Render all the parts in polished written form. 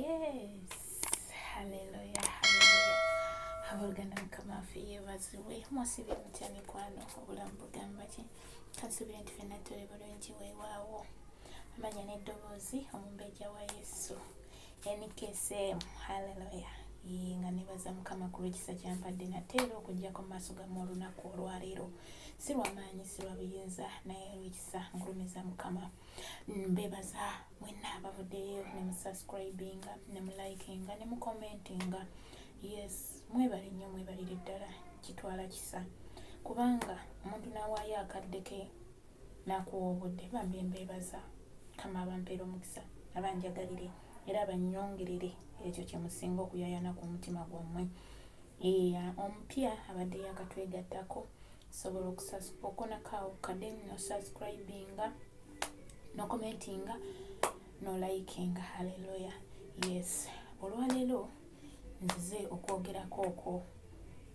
Yes, haleluya, haleluya. Abooluganda, Mukama waffe yeebazibwe. Mwasibye mutya mikwano? Obulamu bugamba ki? Kansuubire nti fenna tuli bulungi. Weewaawo amanya n'eddoboozi, omumbejja wa Yesu NKSM. Haleluya. Nga nebaza Mukama ku lw'ekisa kyampadde nate era okujjako mu maaso gammwe olunaku olwaleero. Si lwamaanyi, si lwa buyinza, naye olw'ekisa ngulumiza Mukama. Mbebaza mwenna abavuddeyo ne musubscribinga, ne mulikinga, ne mucommentinga. Yes, mwebale nnyo, mwebalire ddala. Kitwala kisa kubanga omuntu n'awaayo akadde ke n'akuwa obudde. Bambi mbeebaza. Kama abampeera omukisa, abanjagalire era abannyongerere ekyo kye musinga okuyayana ku mutima gwammwe. Omupya abadde yakatwegattako, sobola okonako awo kade nosubscribinga, nocommentinga, nolikinga. Haleluya. Yes, olwaleero nzize okwogerako okwo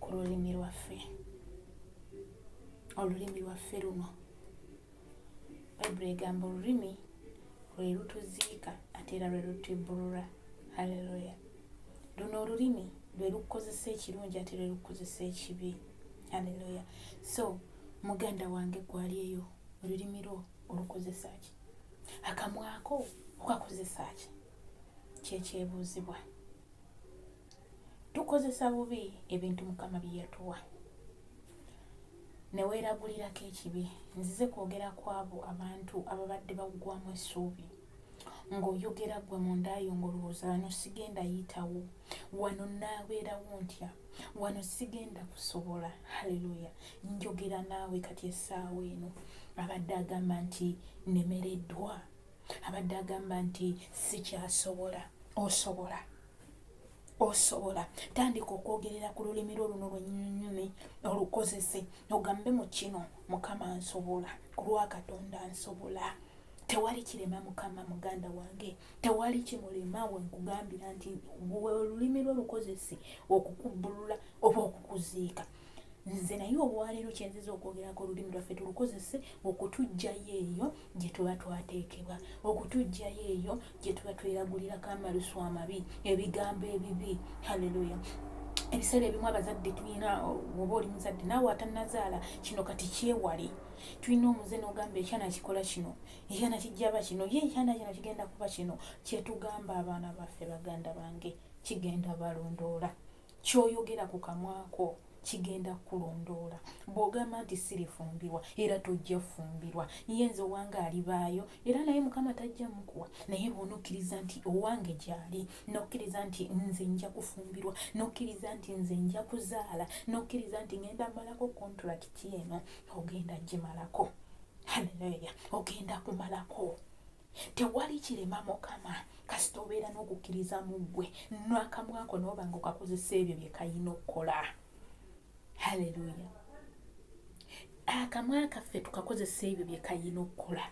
ku lulimi lwaffe, olulimi lwaffe luno. Bayibuli egamba olulimi lwe lutuziika ate era lwe lutibulula. Haleluya. Luno olulimi lwe lukukozesa ekirungi ate lwe lukukozesa ekibi. Haleluya. So muganda wange gwali eyo, olulimi lwo olukozesa ki? Akamwako okakozesa ki? Kyekyebuuzibwa. Tukozesa bubi ebintu Mukama bye yatuwa ne weeragulirako ekibi. Nzize kwogera ku abo abantu ababadde baggwamu essuubi, ng'oyogera ggwe mundaayo ng'olowooza, "Wano sigenda yitawo, wano naabeerawo ntya, wano sigenda kusobola." Haleluya. Njogera naawe kati essaawa eno abadde agamba nti nemereddwa, abadde agamba nti sikyasobola. Osobola, osobola. Tandika okwogerera ku lulimi lwo luno lwennyini, olukozese, ogambe mu kino, "Mukama nsobola, ku lwa Katonda nsobola." Tewali kirema Mukama, muganda wange, tewali kimulema. We nkugambira nti olulimi lwo lukozese okukubbulula oba okukuziika. Nze naye olwaleero kyenziza okwogerako, olulimi lwaffe tulukozese okutuggyayo eyo gye tuba twateekebwa, okutuggyayo eyo gye tuba tweragulirako amalusu amabi, ebigambo ebibi. Haleluya. Ebiseera ebimu abazadde tulina, oba oli muzadde naawe atannazaala, kino kati kyewale, tulina omuze n'ogamba ekyana kikola kino, ekyana kijjaba kino, ye ekyana kino kigenda kuba kino. Kyetugamba abaana baffe, baganda bange, kigenda balondoola. Kyoyogera ku kamwako kigenda kukulondoola. Bw'ogamba nti sirifumbirwa, era tojja fumbirwa. Ye nze owange alibaayo era naye Mukama tajja mukuwa. Naye bw'onokkiriza nti owange gyali, nokkiriza nti nze nja kufumbirwa, nokkiriza nti nze nja kuzaala, nokkiriza nti ngenda malako kontulakiti eno, ogenda gimalako. Haleluya. Ogenda kumalako. Tewali kirema Mukama kasita obeera n'okukkiriza mu ggwe n'akamwako n'oba nga okakozesa ebyo bye kayina okukola. Haleluya. Akamwa kaffe tukakozesa ebyo bye kayina okukola.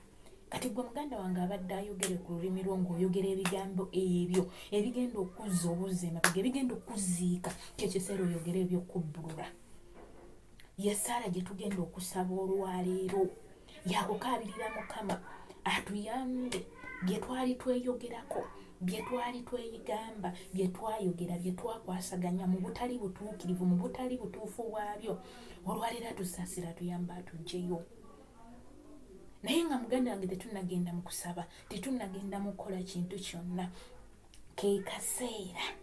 Kati gwe muganda wange abadde ayogere ku lulimi lwo, ng'oyogera ebigambo ebyo ebigenda okuzza obuzza emabega, ebigenda okuziika, kyekiseera oyogere ebyokubbulula. Yesaala gye tugenda okusaba olwaleero yakukaabirira Mukama atuyambe bye twali tweyogerako, bye twali tweyigamba, bye twayogera, bye twakwasaganya mu butali butuukirivu, mu butali butuufu bwabyo. Olwaleero atusaasira, atuyambe, atuggyeyo. Naye nga muganda wange tetunnagenda mu kusaba, tetunnagenda mu kukola kintu kyonna, ke kaseera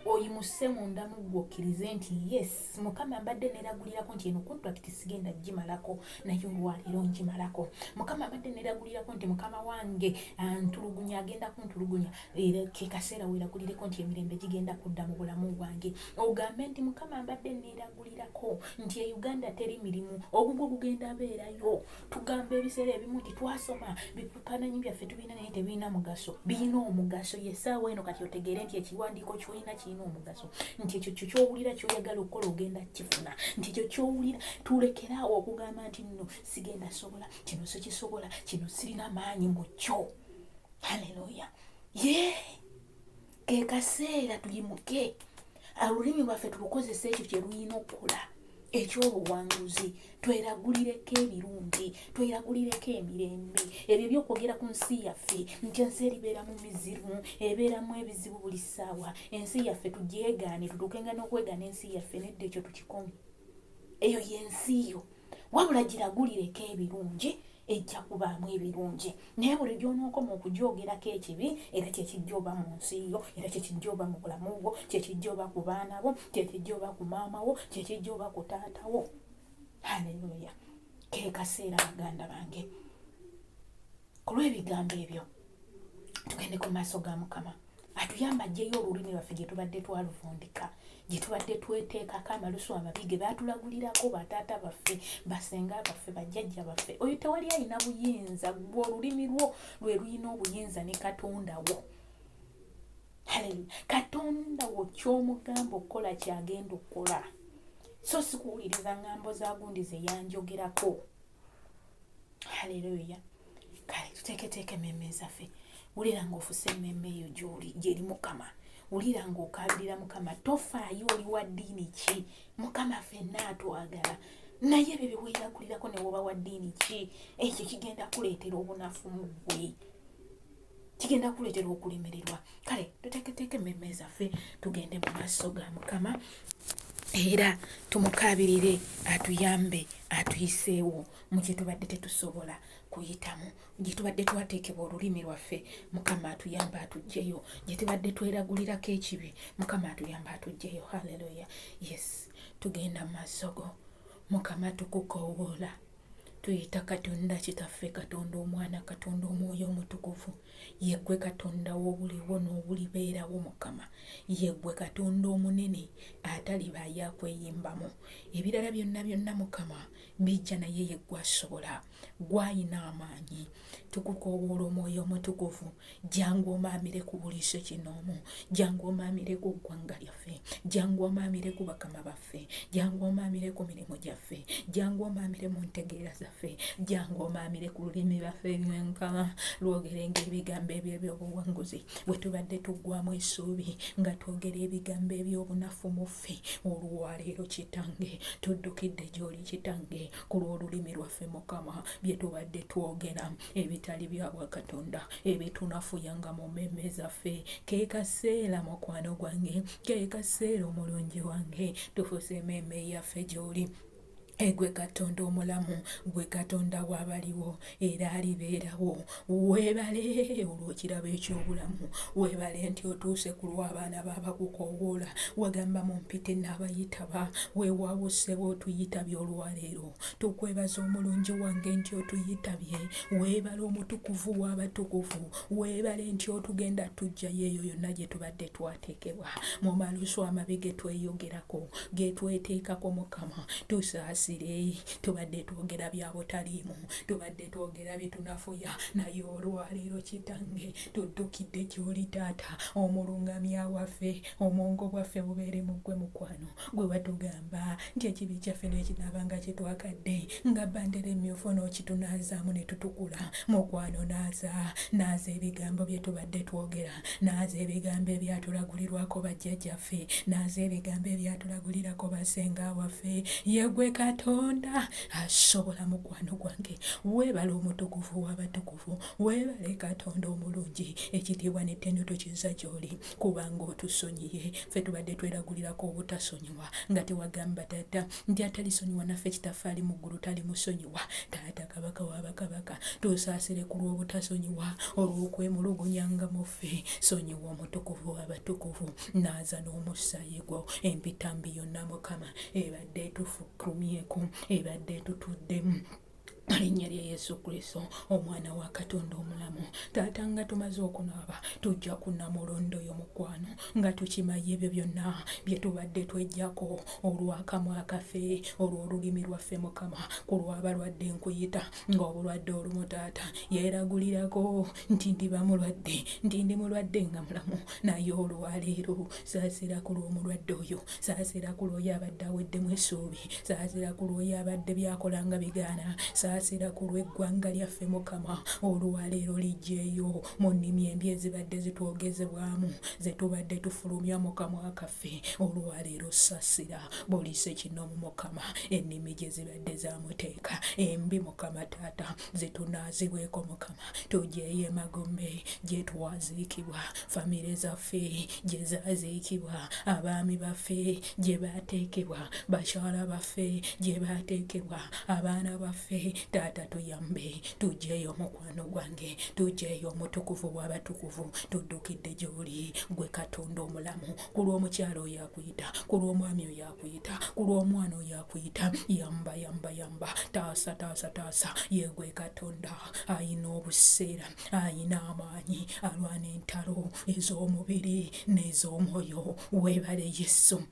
oyimuse munda mu ggwe, okkirize nti yes, Mukama, mbadde neragulirako nti eno contract sigenda gimalako, naye olwaleero ngimalako. Mukama, mbadde neragulirako nti mukama wange antulugunya, agenda kuntulugunya, era ke kaseera weeragulireko nti emirembe gigenda kudda mu bulamu bwange. Ogambe nti Mukama, mbadde neragulirako nti e Uganda teri mirimu, ogugwo gugenda beerayo. Tugamba ebiseera ebimu nti twasoma, bifaananyi byaffe tubirina naye tebirina mugaso. Birina omugaso. Yesaawa eno kati otegeere nti ekiwandiiko kyolina kirina omugaso, nti ekyo kyo kyowulira kyoyagala okukola ogenda kifuna, nti ekyo kyowulira. Tulekeraawo okugamba nti nno sigenda sobola kino, sikisobola kino, sirina maanyi mu kyo. Haleluya. Ye ke kaseera tuyimuke, olulimi lwaffe tulukozesa ekyo kye lulina okukola. Eky'obuwanguzi, tweragulireko ebirungi, tweragulireko emirembe. Ebyo ebyokwogera ku nsi yaffe nti ensi eribeera mu mizibu, ebeeramu ebizibu buli ssaawa, ensi yaffe tugyegaane, tutuukenga n'okwegaana ensi yaffe, nedda, ekyo tukikomye. Eyo y'ensi yo, wabula giragulireko ebirungi, ejja kubaamu ebirungi. Naye buli gy'onookoma okugyogerako ekibi, era kyekijja oba mu nsi yo, era kyekijja oba mu bulamu bwo, kyekijja oba ku baana bo, kyekijja oba ku maama wo, kyekijja oba ku taata wo. Haleluya! Ke kaseera, baganda bange, ku lw'ebigambo ebyo tugende ku maaso ga Mukama atuyamba ajjeyo olulimi lwaffe gye tubadde twaluvundika, gye tubadde tweteekako amalusu amabi ge baatulagulirako bataata baffe, basenga baffe, bajjajja baffe. Oyo tewali alina buyinza, gwe olulimi lwo lwe lulina obuyinza ne Katonda wo. Haleluya! Katonda wo ky'omugamba okukola kyagenda okukola, so si kuwuliriza ŋŋambo za gundi ze yanjogerako. Haleluya! Kale tuteeketeeke emmeeme zaffe. Wulira ng'ofuse emmeeme eyo gy'oli, gyeri Mukama. Wulira ng'okaabirira Mukama. Tofaayo oli wa ddiini ki, Mukama ffenna atwagala. Naye ebyo bye weeragulirako ne woba wa ddiini ki, ekyo kigenda kuleetera obunafu mu ggwe, kigenda kuleetera okulemererwa. Kale tuteeketeeke emmeeme zaffe, tugende mu maaso ga Mukama era tumukaabirire atuyambe, atuyiseewo mu kye tubadde tetusobola kuyitamu, gye tubadde twateekebwa olulimi lwaffe. Mukama atuyambe atuggyeyo gye tubadde tweragulirako ekibi. Mukama atuyambe atuggyeyo. Haleluya! Yes, tugenda mu maaso go Mukama, tukukoowoola, tuyita Katonda Kitaffe, Katonda Omwana, Katonda Omwoyo Omutukuvu. Yeggwe Katonda w'obuliwo n'obulibeerawo. Mukama, yeggwe Katonda omunene ataliba yakweyimbamu. Ebirala byonna byonna, Mukama, bijja, naye yeggwe asobola, gwayina amaanyi. Tukukoowoola, Omwoyo Omutukuvu, jangu omaamire ku buli kinoomu, jangu omaamire ku ggwanga lyaffe, jangu omaamire ku bakama baffe, jangu omaamire ku mirimu gyaffe, jangu omaamire mu ntegeera zaffe, jangu omaamire ku lulimi lwaffe Mukama, lwogerenga ebigambo ebyo ebyobuwanguzi. Bwe tubadde tuggwamu essuubi nga twogera ebigambo eby'obunafu mu ffe, olwaleero Kitange tuddukidde gy'oli Kitange ku lw'olulimi lwaffe Mukama, bye tubadde twogera ebitali bya bwakatonda, ebitunafuyanga mu mmeeme zaffe. Ke kaseera, mukwano gwange, ke kaseera, omulungi wange, tufuse emmeeme yaffe gy'oli. Egwe Katonda omulamu, gwe Katonda w'abaliwo era alibeerawo. Weebale olw'ekirabo eky'obulamu, weebale nti otuuse ku lw'abaana b'abakukoowoola. Wagamba mumpite n'abayitaba, weewaawo ssebo, otuyitabye olwaleero. Tukwebaza, omulungi wange, nti otuyitabye. Weebale, omutukuvu w'abatukuvu, weebale nti otugenda tujjayo eyo yonna gye tubadde twateekebwa mu malusu amabi ge tweyogerako, ge tweteekako. Mukama, tusaasire, tubadde twogera bya butaliimu, tubadde twogera bitunafuya, naye olwaleero Kitange tuddukidde gy'oli. Taata omulungamya waffe, omwongo bwaffe bubeere mu ggwe. Mukwano gwe, watugamba nti ekibi kyaffe nekinaabanga kyetwakadde nga bandera emyufu, n'okitunaazaamu ne tutukula. Mukwano, naaza, naaza ebigambo bye tubadde twogera, naaza ebigambo ebyatulagulirwako bajjajjaffe, naaza ebigambo ebyatulagulirako basenga waffe. Yegwe Katonda asobola. Mukwano gwange, weebale, omutukuvu w'abatukuvu, weebale Katonda omulungi. Ekitiibwa n'ettendo tukiza gy'oli kubanga otusonyiye ffe tubadde tweragulirako obutasonyiwa, nga tewagamba taata nti atalisonyiwa naffe Kitaffe ali mu ggulu talimusonyiwa. Taata Kabaka w'abakabaka, tusaasire ku lw'obutasonyiwa, olw'okwemulugunyanga mu ffe. Sonyiwa, omutukuvu w'abatukuvu, naaza n'omusaayi gwo empitambi yonna Mukama ebadde etufukumyeko, ebadde etutuddemu, linnya lya Yesu Kristo, omwana wa Katonda omulamu. Taata, nga tumaze okunaaba, tujja kunamulondo yo, mukwano, nga tukimanyi ebyo byonna bye tubadde twejjako olw'akamwa kaffe, olw'olulimi lwaffe. Mukama, ku lw'abalwadde nkuyita, ng'obulwadde olumu taata yeeragulirako nti ndiba mulwadde, nti ndi mulwadde nga mulamu, naye olwaleero saasira ku lw'omulwadde oyo, saasira ku lw'oyo abadde aweddemu essuubi, saasira ku lw'oyo abadde byakola nga bigaana. Saasira ku lw'eggwanga lyaffe Mukama, olwaleero liggyeeyo mu nnimi embi ezibadde zitwogezebwamu, ze tubadde tufulumya mu kamwa kaffe. Olwaleero saasira buli ssekinnoomu Mukama, ennimi gye zibadde zamuteeka embi Mukama Taata, zitunaazibweko Mukama, tugyeyo emagombe gye twaziikibwa, famire zaffe gye zaziikibwa, abaami baffe gye baateekebwa, bakyala baffe gye baateekebwa, abaana baffe. Taata tuyambe tugyeyo omukwano gwange, tugyeyo omutukuvu w'abatukuvu, tuddukidde gy'oli gwe Katonda omulamu, ku lw'omukyala oyo akuyita, ku lw'omwami oyo akuyita, ku lw'omwana oyo akuyita. Yamba, yamba, yamba, taasa, taasa, taasa. Yegwe Katonda ayina obuseera, ayina amaanyi, alwana entalo ez'omubiri n'ez'omwoyo. Weebale Yesu,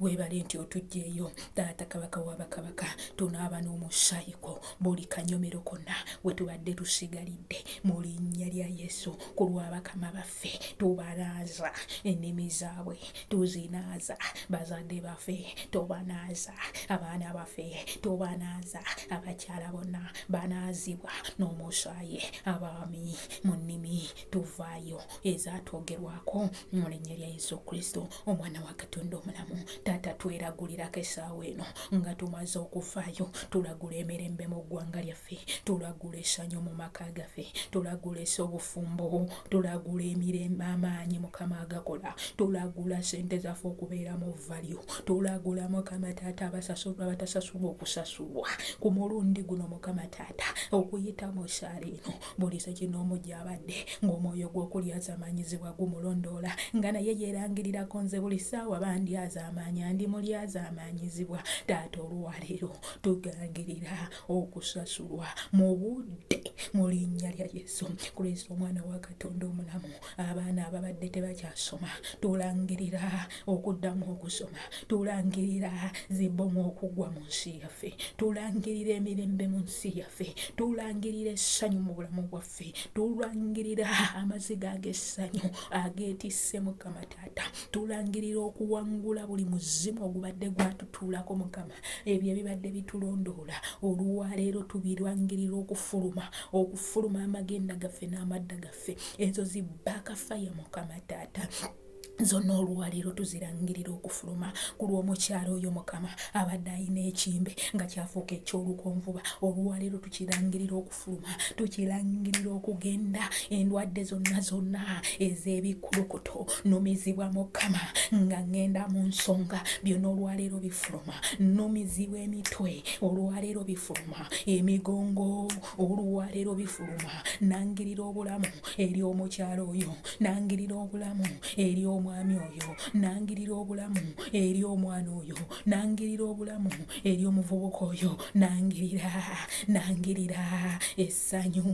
weebale nti otuggyeeyo Taata Kabaka wa bakabaka. Tunaaba n'omusaayi gwo buli kanyomero konna we tubadde tusigalidde mu linnya lya Yesu. Ku lw'abakama baffe tubanaaza ennimi zaabwe, tuzinaaza bazadde baffe, tubanaaza abaana baffe, tubanaaza abakyala bonna banaazibwa n'omusaayi. Abaami mu nnimi tuvaayo ezatwogerwako mu linnya lya Yesu Kristo omwana wa Katonda omulamu. Taata tweragulirako essaawa eno nga tumaze okuvaayo, tulagula emirembe mu ggwanga lyaffe, tulagula essanyu mu maka gaffe, tulagula obufumbo, tulagula emirembe, amaanyi Mukama agakola, tulagula sente zaffe okubeera mu value, tulagula Mukama Taata abasasulwa abatasasulwa okusasulwa ku mulundi guno. Mukama Taata, okuyita mu ssaala eno buli sekinoomu gy'abadde ng'omwoyo gw'okulyazaamaanyizibwa gumulondoola, nga naye yeerangirirako nze buli ssaawa bandyazaamaanya, ndi mulyazaamaanyizibwa. Taata olwaleero tugangirira okusasulwa mu budde mu linnya lya Yesu Kristo omwana wa Katonda omulamu. Abaana ababadde tebakyasoma tulangirira okuddamu okusoma, tulangirira zibbomu okugwa mu nsi yaffe, tulangirira emirembe mu nsi yaffe, tulangirira essanyu mu bulamu bwaffe, tulangirira amaziga ag'essanyu ageetisse Mukama Taata, tulangirira okuwangula buli muzimu ogubadde gwatutuulako Mukama. Ebyo ebibadde bitulondoola olwaleero tubirangirira okufuluma, okufuluma amagenda gaffe n'amadda gaffe. Ezo zi bakafaya Mukama Taata zonna olwaleero tuzirangirira okufuluma ku lw'omukyalo oyo Mukama abadde alina ekimbe nga kyafuuka eky'olukonvuba. Olwaleero tukirangirira okufuluma, tukirangirira okugenda. Endwadde zonna zonna ez'ebikulukuto numizibwa Mukama nga ŋŋenda mu nsonga, byonna olwaleero bifuluma. Numizibwa emitwe, olwaleero bifuluma. Emigongo, olwaleero bifuluma. Nangirira obulamu eri omukyalo oyo, nangirira obulamu eri omwami oyo, nangirira obulamu eri omwana oyo, nangirira obulamu eri omuvubuka oyo. Nangirira, nangirira essanyu,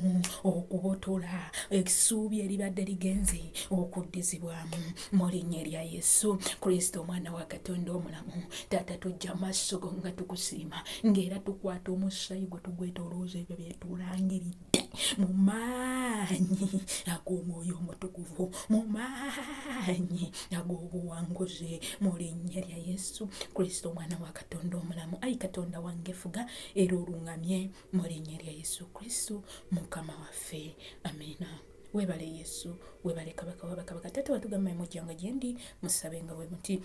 okubotola essuubi eribadde ligenze okuddizibwamu mu linnya erya Yesu Kristo omwana wa Katonda omulamu. Taata tujja maaso go nga tukusiima, ng'era tukwata omusaayi gwe tugwetolooza ebyo byetulangiridde mu maanyi ag'omwoyo omutukuvu, mu maanyi ag'obuwanguzi, mu linnya lya Yesu Kristo omwana wa Katonda omulamu. Ayi Katonda wange, fuga era oluŋŋamye mu linnya lya Yesu Kristo Mukama waffe, amiina. Weebale Yesu, weebale Kabaka w'abakabaka. Taata watugamba mujjanga gye ndi musabe nga bwe muti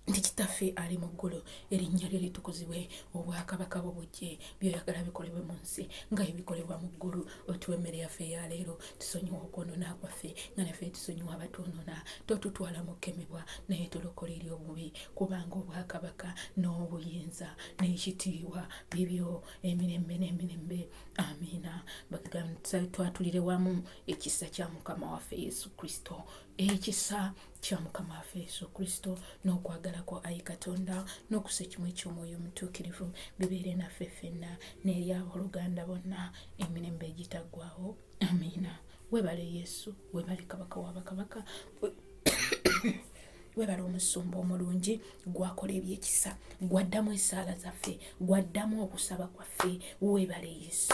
nti Kitaffe ali mu ggulu, erinnya lyo litukuzibwe, obwakabaka bwo bujje, byoyagala bikolebwe mu nsi nga ebikolebwa mu ggulu. Otuwa emmere yaffe eyaleero, tusonyiwa okwonoona kwaffe nga naffe tusonyiwa abatwonoona, totutwala mu kkemebwa naye tulokola eri obubi, kubanga obwakabaka n'obuyinza n'ekitiibwa bibyo emirembe n'emirembe, amiina. Twatulire wamu ekisa kya Mukama waffe Yesu Kristo, ekisa kya Mukama waffe Yesu Kristo, n'okwagala kwa ayi Katonda, n'okussa ekimu eky'Omwoyo Omutuukirivu bibeere naffe ffenna n'eri abooluganda bonna emirembe egitaggwawo, amiina. Weebale Yesu, weebale Kabaka w'abakabaka, webale omusumba omulungi gwakola ebyekisa, gwaddamu essaala zaffe, gwaddamu okusaba kwaffe. Weebale Yesu.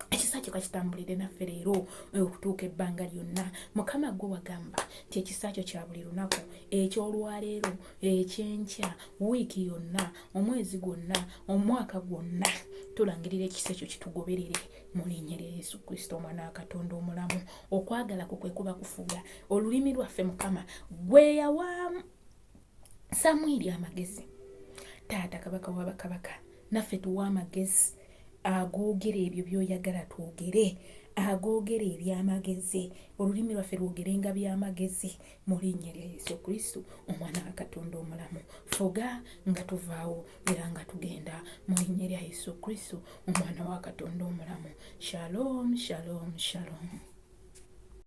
Ekisa. Ekisa kyo kakitambulire naffe leero okutuuka ebbanga lyonna. Mukama gwe wagamba nti ekisa kyo kya buli lunaku, eky'olwaleero, ekyenkya, wiiki yonna, omwezi gwonna, omwaka gwonna. Tulangirira ekisa ekyo kitugoberere mu linnya lya Yesu Kristo omwana wa Katonda omulamu. Okwagala kwo kwe kuba kufuga olulimi lwaffe Mukama gwe yawa Samwiri amagezi. Taata kabaka wa bakabaka, naffe tuwa amagezi agoogera ebyo by'oyagala twogere, agoogera eby'amagezi. Olulimi lwaffe lwogerenga by'amagezi mu linnya lya Yesu Kristo omwana wa Katonda omulamu. Fuga nga tuvaawo era nga tugenda mu linnya lya Yesu Kristo omwana wa Katonda omulamu. Shalom, shalom, shalom.